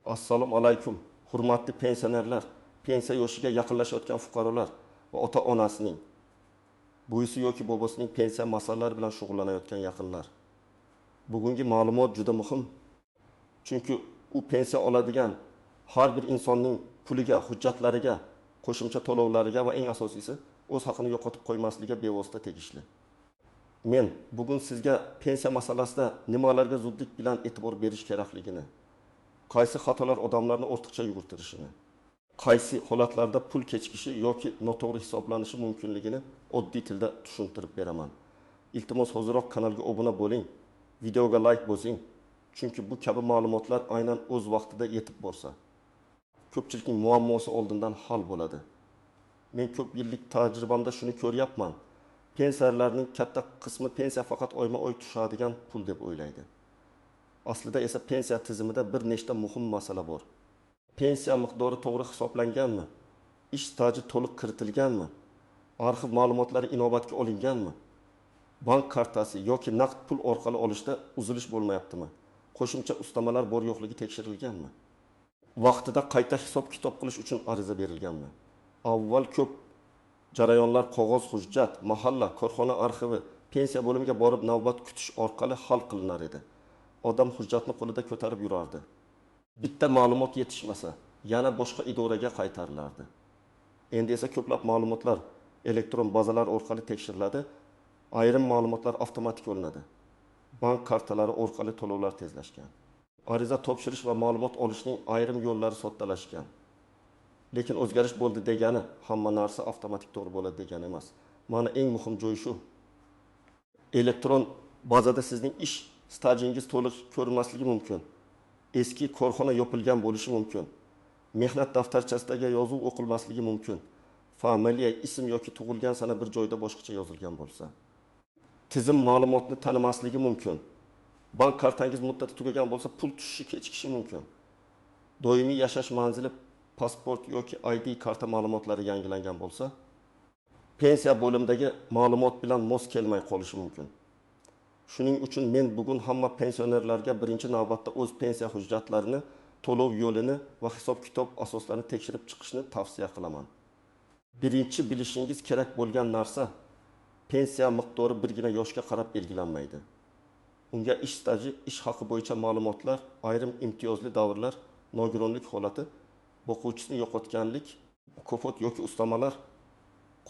Assalomu alaykum, hurmatli pensionerlar, pensiya yoshiga yaqinlashayotgan fuqarolar va ota-onasining, buvisi yoki bobosining pensiya masalalari bilan shug'ullanayotgan yaqinlar. Bugungi ma'lumot juda muhim. Chunki u pensiya oladigan har bir insonning puliga, hujjatlariga, qo'shimcha to'lovlariga va eng asosiysi o'z haqini yo'qotib qo'ymasligiga bevosita tegishli. Men bugun sizga pensiya masalasida nimalarga zudlik bilan e'tibor berish kerakligini, qaysi xatolar odamlarni ortiqcha yugurtirishini, qaysi holatlarda pul kechikishi yoki noto'g'ri hisoblanishi mumkinligini oddiy tilda tushuntirib beraman. Iltimos, hoziroq kanalga obuna bo'ling, videoga like bosing, chunki bu kabi ma'lumotlar aynan o'z vaqtida yetib borsa, ko'pchilikning muammosi oldindan hal bo'ladi. Men ko'p yillik tajribamda shuni ko'ryapman. Pensiyalarning katta qismi pensiya faqat oyma-oy tushadigan pul deb o'ylaydi. Aslida esa pensiya tizimida bir nechta muhim masala bor. Pensiya miqdori to'g'ri hisoblanganmi? Ish staji to'liq kiritilganmi? Arxiv ma'lumotlari inobatga olinganmi? Bank kartasi yoki naqd pul orqali olishda uzilish bo'lmayaptimi? Qo'shimcha ustamalar bor yo'qligi tekshirilganmi? Vaqtida qayta hisob-kitob qilish uchun ariza berilganmi? Avval ko'p jarayonlar qog'oz hujjat, mahalla, korxona arxivi, pensiya bo'limiga borib navbat kutish orqali hal qilinar edi. Odam hujjatni qo'lida ko'tarib yurardi. Bitta ma'lumot yetishmasa, yana boshqa idoraga qaytarilardi. Endi esa ko'plab ma'lumotlar elektron bazalar orqali tekshiriladi, ayrim ma'lumotlar avtomatik olinadi. Bank kartalari orqali to'lovlar tezlashgan. Ariza topshirish va ma'lumot olishning ayrim yo'llari soddalashgan. Lekin o'zgarish bo'ldi degani hamma narsa avtomatik to'g'ri bo'ladi degani emas. Mana eng muhim joyi shu. Elektron bazada sizning ish stajingiz to'liq ko'rinmasligi mumkin. Eski korxona yopilgan bo'lishi mumkin. Mehnat daftarchasidagi yozuv o'qilmasligi mumkin. Familiya, ism yoki tug'ilgan sana bir joyda boshqacha yozilgan bo'lsa. Tizim ma'lumotni tanimasligi mumkin. Bank kartangiz muddati tugagan bo'lsa, pul tushishi kechikishi mumkin. Doimiy yashash manzili, pasport yoki ID karta ma'lumotlari yangilangan bo'lsa, pensiya bo'limidagi ma'lumot bilan mos kelmay qolishi mumkin. Shuning uchun men bugun hamma pensionerlarga birinchi navbatda o'z pensiya hujjatlarini, to'lov yo'lini va hisob-kitob asoslarini tekshirib chiqishni tavsiya qilaman. Birinchi bilishingiz kerak bo'lgan narsa, pensiya miqdori birgina yoshga qarab belgilanmaydi. Unga ish staji, ish haqi bo'yicha ma'lumotlar, ayrim imtiyozli davrlar, nogironlik holati, boquvchisini yo'qotganlik, mukofot yoki ustamalar,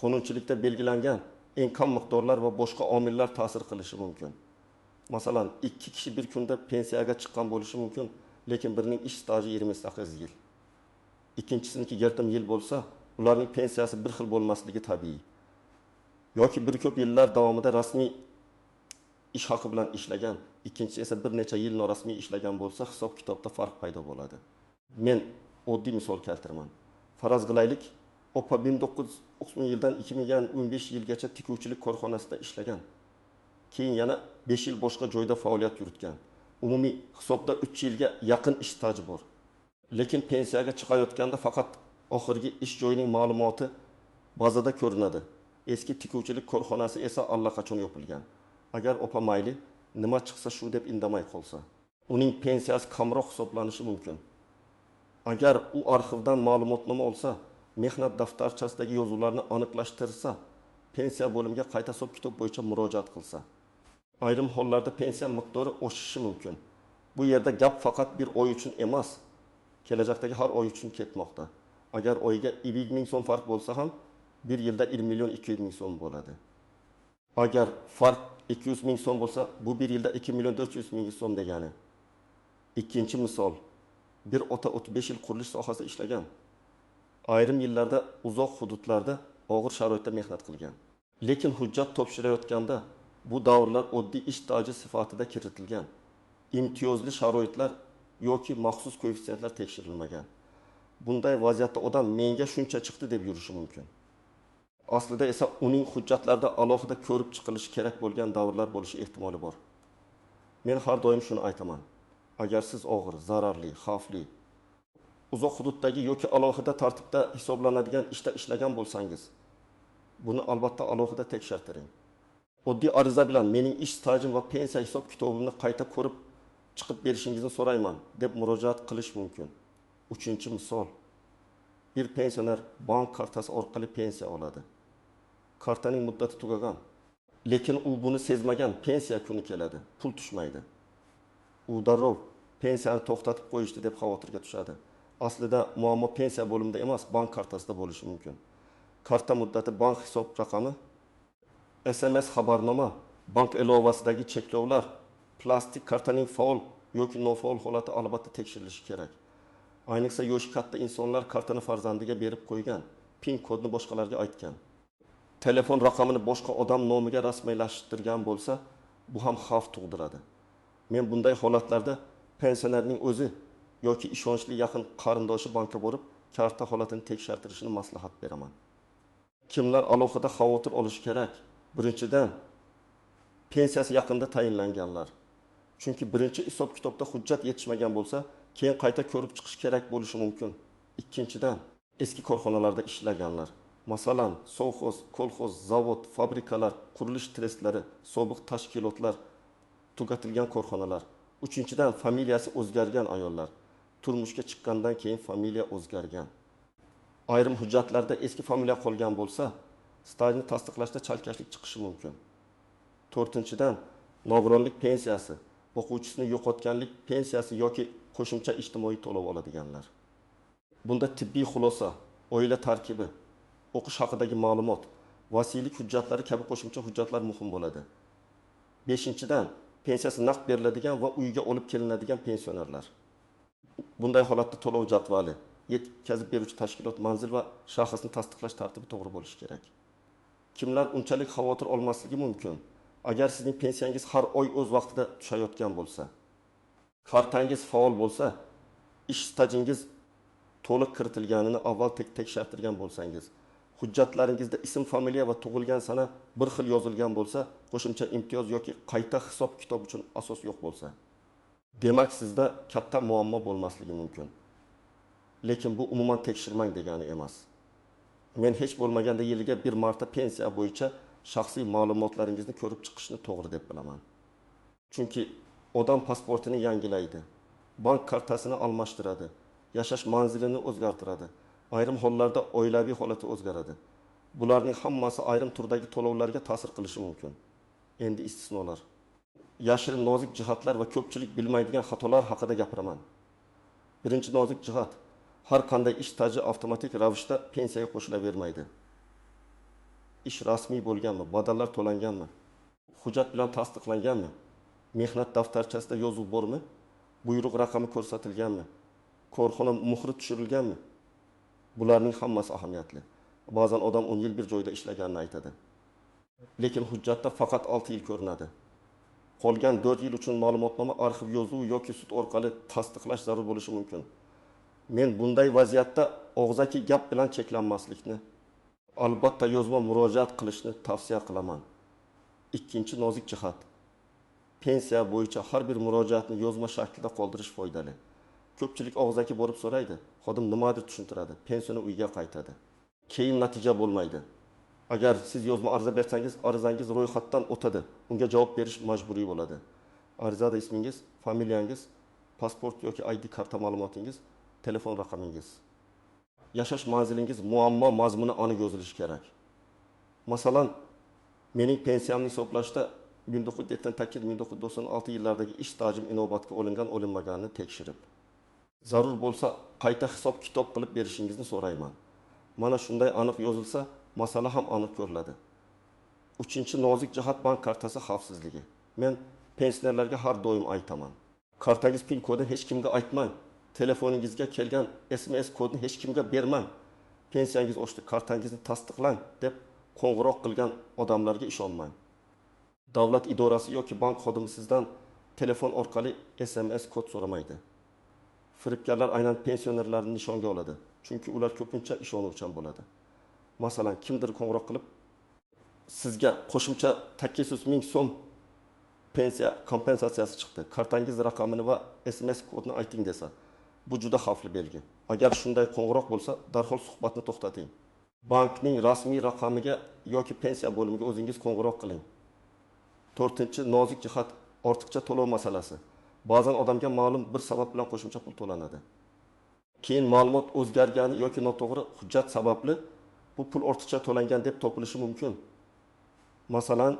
qonunchilikda belgilangan eng kam miqdorlar va boshqa omillar ta'sir qilishi mumkin. Masalan, ikki kishi bir kunda pensiyaga chiqqan bo'lishi mumkin, lekin birining ish staji 28 yil. Ikkinchisiniki 20 yil bo'lsa, ularning pensiyasi bir xil bo'lmasligi tabiiy. Yoki bir ko'p yillar davomida rasmiy ish haqi bilan ishlagan, ikkinchisi esa bir necha yil norasmiy ishlagan bo'lsa, hisob-kitobda farq paydo bo'ladi. Men oddiy misol keltiraman. Faraz qilaylik, opa 1990 yildan 2015 yilgacha tikuvchilik korxonasida ishlagan. Keyin yana 5 yil boshqa joyda faoliyat yuritgan. Umumiy hisobda 3 yilga yaqin ish staji bor. Lekin pensiyaga chiqayotganda faqat oxirgi ish joyining ma'lumoti bazada ko'rinadi. Eski tikuvchilik korxonasi esa allaqachon yopilgan. Agar opa mayli, nima chiqsa shu deb indamay qolsa, uning pensiyasi kamroq hisoblanishi mumkin. Agar u arxivdan ma'lumotnoma olsa, mehnat daftarchasidagi yozuvlarni aniqlashtirsa, pensiya bo'limiga qayta hisob-kitob bo'yicha murojaat qilsa, ayrim hollarda pensiya miqdori oshishi mumkin. Bu yerda gap faqat bir oy uchun emas, kelajakdagi har oy uchun ketmoqda. Agar oyiga 50 ming so'm farq bo'lsa ham, bir yilda 1 million 200 ming so'm bo'ladi. Agar farq 200 ming so'm bo'lsa, bu bir yilda 2 million 400 ming so'm degani. Ikkinchi misol, bir ota 35 yil qurilish sohasida ishlagan. Ayrim yillarda uzoq hududlarda og'ir sharoitda mehnat qilgan. Lekin hujjat topshirayotganda bu davrlar oddiy ish staji sifatida kiritilgan. Imtiyozli sharoitlar yoki maxsus koeffitsiyentlar tekshirilmagan. Bunday vaziyatda odam menga shuncha chiqdi deb yurishi mumkin. Aslida esa uning hujjatlarida alohida ko'rib chiqilishi kerak bo'lgan davrlar bo'lishi ehtimoli bor. Men har doim shuni aytaman. Agar siz og'ir, zararli, xavfli, uzoq hududdagi yoki alohida tartibda hisoblanadigan ishda ishlagan bo'lsangiz, buni albatta alohida tekshirtiring. Oddiy ariza bilan mening ish stajim va pensiya hisob-kitobimni qayta ko'rib chiqib berishingizni so'rayman deb murojaat qilish mumkin. Uchinchi misol. Bir pensioner bank kartasi orqali pensiya oladi. Kartaning muddati tugagan. Lekin u buni sezmagan, pensiya kuni keladi, pul tushmaydi. U darrov pensiyani to'xtatib qo'yishdi deb xavotirga tushadi. Aslida muammo pensiya bo'limida emas, bank kartasida bo'lishi mumkin. Karta muddati, bank hisob raqami, SMS xabarnoma, bank ilovasidagi cheklovlar, plastik kartaning faol yoki nofaol holati albatta tekshirilishi kerak. Ayniqsa yoshi katta insonlar kartani farzandiga berib qo'ygan, PIN kodni boshqalarga aytgan. Telefon raqamini boshqa odam nomiga rasmiylashtirgan bo'lsa, bu ham xavf tug'diradi. Men bunday holatlarda pensionerning o'zi yoki ishonchli yaqin qarindoshi bankka borib, karta holatini tekshirtirishini maslahat beraman. Kimlar alohida xavotir olishi kerak? Birinchidan, pensiyasi yaqinda tayinlanganlar. Chunki birinchi hisob-kitobda hujjat yetishmagan bo'lsa, keyin qayta ko'rib chiqish kerak bo'lishi mumkin. Ikkinchidan, eski korxonalarda ishlaganlar. Masalan, sovxoz, kolxoz, zavod, fabrikalar, qurilish trestlari, sobiq tashkilotlar, tugatilgan korxonalar. Uchinchidan, familiyasi o'zgargan ayollar. Turmushga chiqqandan keyin familiya o'zgargan. Ayrim hujjatlarda eski familiya qolgan bo'lsa, stajni tasdiqlashda chalkashlik chiqishi mumkin. To'rtinchidan, nogironlik pensiyasi, o'quvchisini yo'qotganlik pensiyasi yoki qo'shimcha ijtimoiy to'lov oladiganlar. Bunda tibbiy xulosa, oila tarkibi, o'qish haqidagi ma'lumot, vasiylik hujjatlari kabi qo'shimcha hujjatlar muhim bo'ladi. Beshinchidan, pensiyasi naqd beriladigan va uyga olib kelinadigan pensionerlar. Bunday holatda to'lov jadvali, yetkazib beruvchi tashkilot, manzil va shaxsni tasdiqlash tartibi to'g'ri bo'lishi kerak. Kimlar unchalik xavotir olmasligi mumkin? Agar sizning pensiyangiz har oy o'z vaqtida tushayotgan bo'lsa, kartangiz faol bo'lsa, ish stajingiz to'liq kiritilganini avval tekshirtirgan bo'lsangiz, hujjatlaringizda ism, familiya va tug'ilgan sana bir xil yozilgan bo'lsa, qo'shimcha imtiyoz yoki qayta hisob-kitob uchun asos yo'q bo'lsa, demak sizda katta muammo bo'lmasligi mumkin. Lekin bu umuman tekshirmang degani emas. Men hech bo'lmaganda yiliga bir marta pensiya bo'yicha shaxsiy ma'lumotlaringizni ko'rib chiqishni to'g'ri deb bilaman. Chunki odam pasportini yangilaydi, bank kartasini almashtiradi, yashash manzilini o'zgartiradi. Ayrim hollarda oilaviy holati o'zgaradi. Bularning hammasi ayrim turdagi to'lovlarga ta'sir qilishi mumkin. Endi istisnolar. Yashirin nozik jihatlar va ko'pchilik bilmaydigan xatolar haqida gapiraman. Birinchi nozik jihat: har qanday ish staji avtomatik ravishda pensiyaga qo'shilavermaydi. Ish rasmiy bo'lganmi, badallar to'langanmi, hujjat bilan tasdiqlanganmi, mehnat daftarchasida yozuv bormi, buyruq raqami ko'rsatilganmi, korxona muhri tushirilganmi? Bularning hammasi ahamiyatli. Ba'zan odam 10 yil bir joyda ishlaganini aytadi. Lekin hujjatda faqat 6 yil ko'rinadi. Qolgan 4 yil uchun ma'lumotnoma, arxiv yozuvi yoki sud orqali tasdiqlash zarur bo'lishi mumkin. Men bunday vaziyatda og'zaki gap bilan cheklanmaslikni, albatta yozma murojaat qilishni tavsiya qilaman. Ikkinchi nozik jihat: pensiya bo'yicha har bir murojaatni yozma shaklda qoldirish foydali. Ko'pchilik og'zaki borib so'raydi, xodim nimadir tushuntiradi, pensioner uyga qaytadi. Keyin natija bo'lmaydi. Agar siz yozma ariza bersangiz, arizangiz ro'yxatdan o'tadi. Unga javob berish majburiy bo'ladi. Arizada ismingiz, familiyangiz, pasport yoki ID karta ma'lumotingiz, telefon raqamingiz, yashash manzilingiz, muammo mazmuni aniq yozilishi kerak. Masalan, mening pensiyamni hisoblashda 1978-1996 yillardagi ish stajim inobatga olingan olinmaganini tekshirib, zarur bo'lsa qayta hisob-kitob qilib berishingizni so'rayman. Mana shunday aniq yozilsa, masala ham aniq ko'riladi. Uchinchi nozik jihat: bank kartasi xavfsizligi. Men pensionerlarga har doim aytaman. Kartangiz PIN kodini hech kimga aytmang. Telefoningizga kelgan SMS kodini hech kimga bermang. Pensiyangiz oshdi, kartangizni tasdiqlang deb qo'ng'iroq qilgan odamlarga ishonmang. Davlat idorasi yoki bank xodimi sizdan telefon orqali SMS kod so'ramaydi. Firibgarlar aynan pensionerlarni nishonga oladi, chunki ular ko'pincha ishonuvchan bo'ladi. Masalan, kimdir qo'ng'iroq qilib sizga qo'shimcha 800 ming so'm pensiya kompensatsiyasi chiqdi, kartangiz raqamini va SMS kodini ayting desa, bu juda xavfli belgi. Agar shunday qo'ng'iroq bo'lsa, darhol suhbatni to'xtating. Bankning rasmiy raqamiga yoki pensiya bo'limiga o'zingiz qo'ng'iroq qiling. To'rtinchi nozik jihat: ortiqcha to'lov masalasi. Ba'zan odamga ma'lum bir sabab bilan qo'shimcha pul to'lanadi. Keyin ma'lumot o'zgargani yoki noto'g'ri hujjat sababli bu pul ortiqcha to'langan deb topilishi mumkin. Masalan,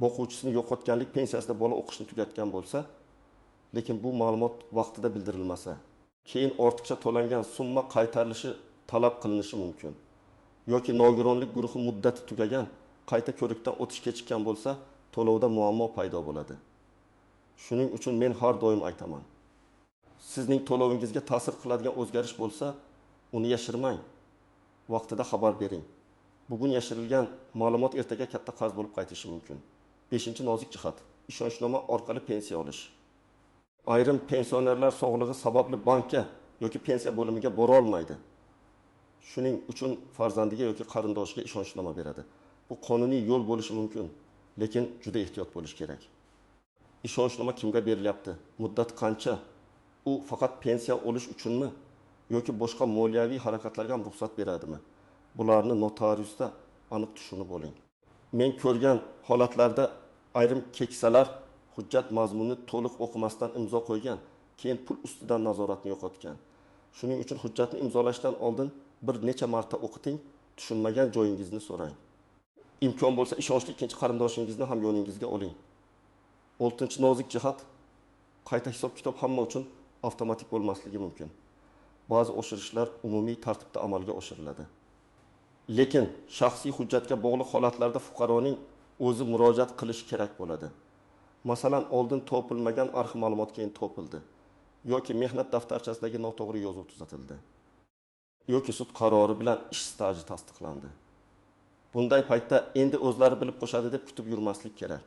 boquvchisini yo'qotganlik pensiyasida bola o'qishni tugatgan bo'lsa, lekin bu ma'lumot vaqtida bildirilmasa, keyin ortiqcha to'langan summa qaytarilishi talab qilinishi mumkin. Yoki nogironlik guruhi muddati tugagan, qayta ko'rikdan o'tish kechikkan bo'lsa, to'lovda muammo paydo bo'ladi. Shuning uchun men har doim aytaman. Sizning to'lovingizga ta'sir qiladigan o'zgarish bo'lsa, uni yashirmang. Vaqtida xabar bering. Bugun yashirilgan ma'lumot ertaga katta qarz bo'lib qaytishi mumkin. 5-nozik jihat: ishonchnoma orqali pensiya olish. Ayrim pensionerlar sog'lig'i sababli bankka yoki pensiya bo'limiga bora olmaydi. Shuning uchun farzandiga yoki qarindoshiga ishonchnoma beradi. Bu qonuniy yo'l bo'lishi mumkin, lekin juda ehtiyot bo'lish kerak. Ishonchnoma kimga berilyapti? Muddat qancha? U faqat pensiya olish uchunmi yoki boshqa moliyaviy harakatlarga ham ruxsat beradimi? Bularni notariusda aniq tushunib oling. Men ko'rgan holatlarda ayrim keksalar hujjat mazmunini to'liq o'qimasdan imzo qo'ygan, keyin pul ustidan nazoratni yo'qotgan. Shuning uchun hujjatni imzolashdan oldin bir necha marta o'qiting, tushunmagan joyingizni so'rang. Imkon bo'lsa ishonchli ikkinchi qarindoshingizni ham yoningizga oling. 6-nozik jihat: qayta hisob-kitob hamma uchun avtomatik bo'lmasligi mumkin. Ba'zi oshirishlar umumiy tartibda amalga oshiriladi. Lekin shaxsiy hujjatga bog'liq holatlarda fuqaroning o'zi murojaat qilishi kerak bo'ladi. Masalan, oldin topilmagan arxiv ma'lumot keyin topildi yoki mehnat daftarchasidagi noto'g'ri yozuv tuzatildi yoki sud qarori bilan ish staji tasdiqlandi. Bunday paytda endi o'zlari bilib qo'shadi deb kutib yurmaslik kerak.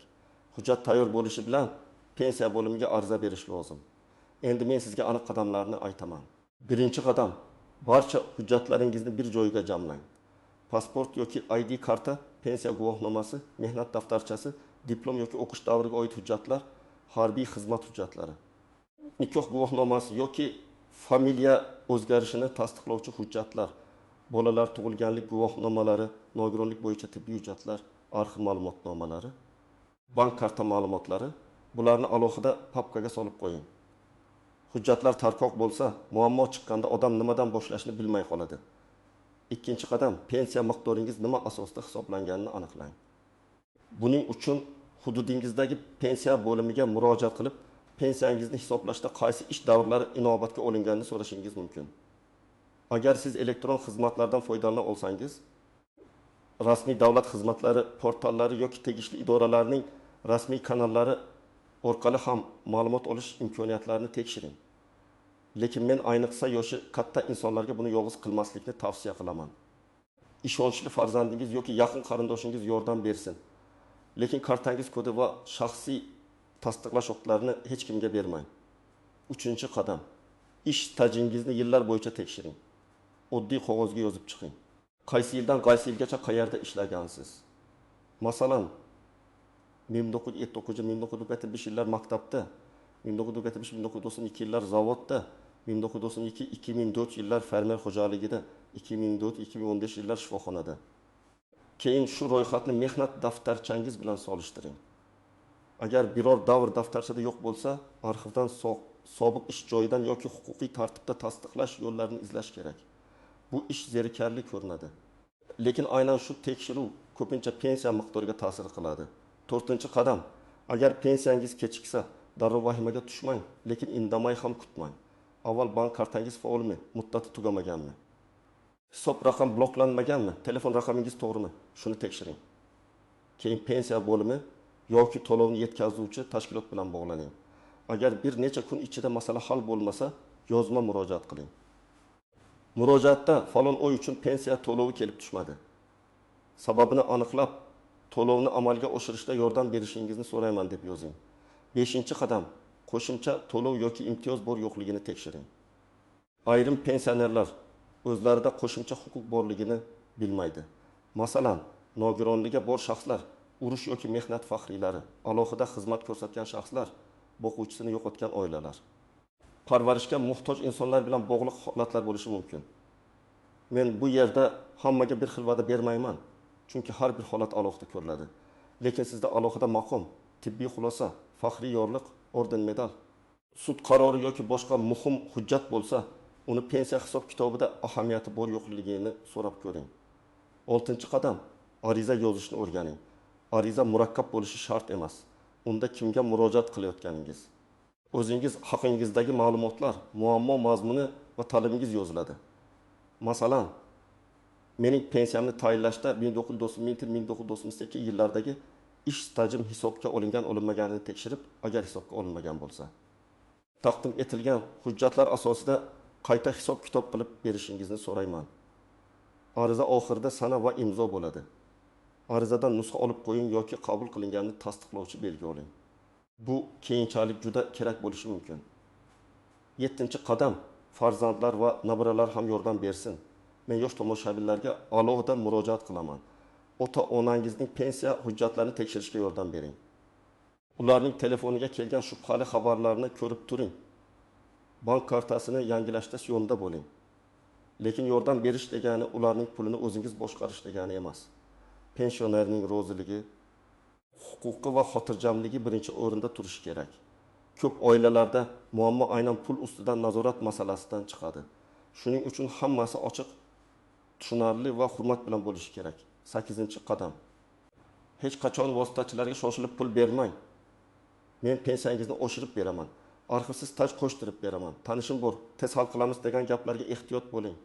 Hujjat tayyor bo'lishi bilan pensiya bo'limiga ariza berish lozim. Endi men sizga aniq qadamlarni aytaman. 1-qadam: barcha hujjatlaringizni bir joyga jamlang. Pasport yoki ID karta, pensiya guvohnomasi, mehnat daftarchasi, diplom yoki o'qish davriga oid hujjatlar, harbiy xizmat hujjatlari, nikoh guvohnomasi yoki familiya o'zgarishini tasdiqlovchi hujjatlar, bolalar tug'ilganlik guvohnomalari, nogironlik bo'yicha tibbiy hujjatlar, arxiv ma'lumotnomalari, bank karta ma'lumotlari, bularni alohida papkaga solib qo'ying. Hujjatlar tarqoq bo'lsa, muammo chiqqanda odam nimadan boshlashni bilmay qoladi. 2-qadam: pensiya miqdoringiz nima asosida hisoblanganini aniqlang. Buning uchun hududingizdagi pensiya bo'limiga murojaat qilib, pensiyangizni hisoblashda qaysi ish davrlari inobatga olinganini so'rashingiz mumkin. Agar siz elektron xizmatlardan foydalana olsangiz, rasmiy davlat xizmatlari portallari yoki tegishli idoralarning rasmiy kanallari orqali ham ma'lumot olish imkoniyatlarini tekshiring. Lekin men ayniqsa yoshi katta insonlarga buni yolg'iz qilmaslikni tavsiya qilaman. Ishonchli farzandingiz yoki yaqin qarindoshingiz yordam bersin. Lekin kartangiz kodi va shaxsiy tasdiqlash huquqlarini hech kimga bermang. 3-qadam: ish stajingizni yillar bo'yicha tekshiring. Oddiy qog'ozga yozib chiqing. Qaysi yildan qaysi yilgacha qayerda ishlagansiz? Masalan, 1979-1995 yillar maktabda, 1995-1992 yillar zavodda, 1992-2004 yillar fermer xo'jaligida, 2004-2015 yillar shifoxonada. Keyin shu ro'yxatni mehnat daftarchangiz bilan solishtiring. Agar biror davr daftarchada yo'q bo'lsa, arxivdan sobiq ish joyidan yoki huquqiy tartibda tasdiqlash yo'llarini izlash kerak. Bu ish zerikarli ko'rinadi. Lekin aynan shu tekshiruv ko'pincha pensiya miqdoriga ta'sir qiladi. 4-qadam: agar pensiyangiz kechiksa, darrov vahimaga tushmang, lekin indamay ham kutmang. Avval bank kartangiz faolmi, muddati tugamaganmi? Hisob raqam bloklanmaganmi, telefon raqamingiz to'g'rimi? Shuni tekshiring. Keyin pensiya bo'limi yoki to'lovni yetkazuvchi tashkilot bilan bog'laning. Agar bir necha kun ichida masala hal bo'lmasa, yozma murojaat qiling. Murojaatda falon oy uchun pensiya to'lovi kelib tushmadi. Sababini aniqlab, to'lovni amalga oshirishda yordam berishingizni so'rayman deb yozing. 5-qadam: qo'shimcha to'lov yoki imtiyoz bor yo'qligini tekshiring. Ayrim pensionerlar o'zlarida qo'shimcha huquq borligini bilmaydi. Masalan, nogironligi bor shaxslar, urush yoki mehnat faxriylari, alohida xizmat ko'rsatgan shaxslar, boquvchisini yo'qotgan oilalar. Parvarishga muhtoj insonlar bilan bog'liq holatlar bo'lishi mumkin. Men bu yerda hammaga bir xil va'da bermayman, chunki har bir holat alohida ko'riladi. Lekin sizda alohida maqom, tibbiy xulosa, faxriy yorliq, orden, medal, sud qarori yoki boshqa muhim hujjat bo'lsa, uni pensiya hisob kitobida ahamiyati bor yo'qligini so'rab ko'ring. Oltinchi qadam: ariza yozishni o'rganing. Ariza murakkab bo'lishi shart emas. Unda kimga murojaat qilayotganingiz, o'zingiz haqingizdagi ma'lumotlar, muammo mazmuni va talabingiz yoziladi. Masalan, mening pensiyamni tayinlashda 1991-1998 yillardagi ish stajim hisobga olingan olinmaganini tekshirib, agar hisobga olinmagan bo'lsa, taqdim etilgan hujjatlar asosida qayta hisob kitob qilib berishingizni so'rayman. Ariza oxirida sana va imzo bo'ladi. Arizadan nusxa olib qo'ying yoki qabul qilinganini tasdiqlovchi belgi oling. Bu keyinchalik juda kerak bo'lishi mumkin. Yettinchi qadam: farzandlar va nabiralar ham yordam bersin. Men yosh tomoshabinlarga alohida murojaat qilaman. Ota-onangizning pensiya hujjatlarini tekshirishga yordam bering. Ularning telefoniga kelgan shubhali xabarlarni ko'rib turing. Bank kartasini yangilashda yonida bo'ling. Lekin yordam berish degani ularning pulini o'zingiz boshqarish degani emas. Pensionerning roziligi, huquqi va xotirjamligi birinchi o'rinda turishi kerak. Ko'p oilalarda muammo aynan pul ustidan nazorat masalasidan chiqadi. Shuning uchun hammasi ochiq, tushunarli va hurmat bilan bo'lishi kerak. 8-qadam. Hech qachon vositachilarga shoshilib pul bermang. Men pensiyangizni oshirib beraman, arxivsiz staj qo'shtirib beraman, tanishim bor, tez hal qilamiz degan gaplarga ehtiyot bo'ling.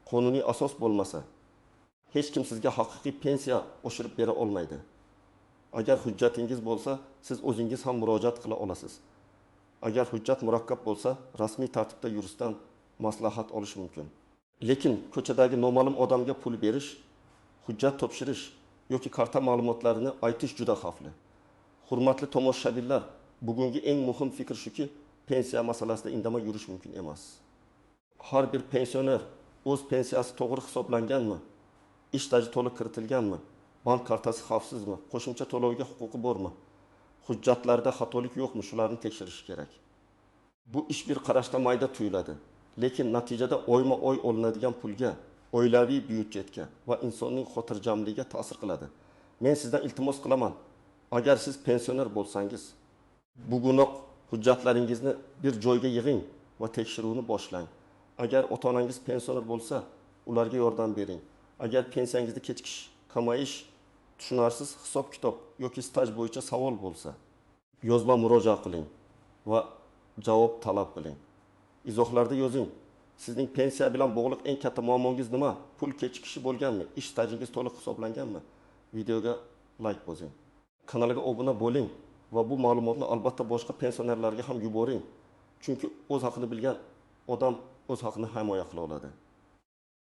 Qonuniy asos bo'lmasa, hech kim sizga haqiqiy pensiya oshirib bera olmaydi. Agar hujjatingiz bo'lsa, siz o'zingiz ham murojaat qila olasiz. Agar hujjat murakkab bo'lsa, rasmiy tartibda yuristdan maslahat olish mumkin. Lekin ko'chadagi noma'lum odamga pul berish, hujjat topshirish yoki karta ma'lumotlarini aytish juda xavfli. Hurmatli tomoshabinlar, bugungi eng muhim fikr shuki, pensiya masalasida indamay yurish mumkin emas. Har bir pensioner o'z pensiyasi to'g'ri hisoblanganmi, ish staji to'liq kiritilganmi, bank kartasi xavfsizmi, qo'shimcha to'lovga huquqi bormi, hujjatlarda xatolik yo'qmi, shularni tekshirish kerak. Bu ish bir qarashda mayda tuyuladi, lekin natijada oyma-oy olinadigan pulga, oilaviy byudjetga va insonning xotirjamligiga ta'sir qiladi. Men sizdan iltimos qilaman, agar siz pensioner bo'lsangiz, bugunoq hujjatlaringizni bir joyga yig'ing va tekshiruvni boshlang. Agar ota-onangiz pensioner bo'lsa, ularga yordam bering. Agar pensiyangizda kechikish, kamayish, tushunarsiz hisob-kitob yoki staj bo'yicha savol bo'lsa, yozma murojaat qiling va javob talab qiling. Izohlarda yozing. Sizning pensiya bilan bog'liq eng katta muammongiz nima? Pul kechikishi bo'lganmi? Ish stajingiz to'liq hisoblanganmi? Videoga like bosing. Kanalga obuna bo'ling va bu ma'lumotni albatta boshqa pensionerlarga ham yuboring. Chunki o'z haqini bilgan odam o'z haqini himoya qila oladi.